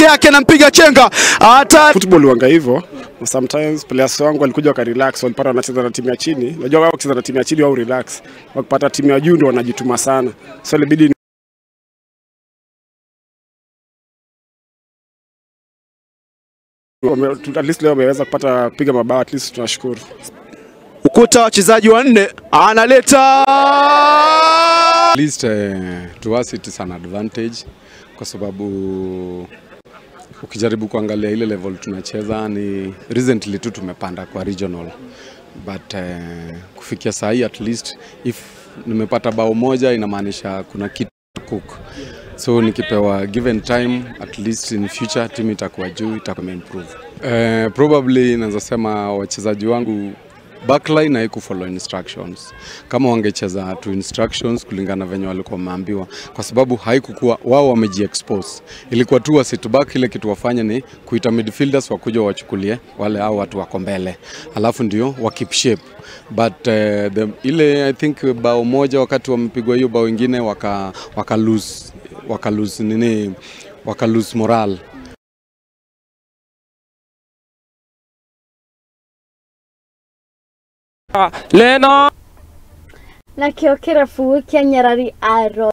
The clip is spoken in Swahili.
peke yake anampiga chenga. Hata football wanga hivyo. Sometimes players wangu walikuja waka relax, walipata wanacheza na timu ya chini. Unajua wao wakicheza na timu ya chini wao relax. Wakipata timu ya juu ndio wanajituma sana. So ilibidi at least leo wameweza kupata piga mabao, at least tunashukuru. Ukuta wachezaji wanne analeta. At least to us it is an advantage kwa sababu ukijaribu kuangalia ile level tunacheza ni recently tu tumepanda kwa regional, but kufikia saa hii at least if nimepata bao moja inamaanisha kuna kitu cook. So nikipewa given time at least in future team itakuwa juu, itakuwa improve. Probably naweza sema wachezaji wangu backline haikufollow instructions. Kama wangecheza tu instructions kulingana venye walikuwa wameambiwa, kwa sababu haikukuwa wao wamejiexpose. Ilikuwa tu wa sit back, ile kitu wafanya ni kuita midfielders wakuja wachukulie wale hao watu wako mbele, alafu ndio wa keep shape. But ile I think bao moja wakati wamepigwa hiyo bao nyingine waka lose nini, waka lose morale. Lena Nakio kirabu kia Nyarari aro.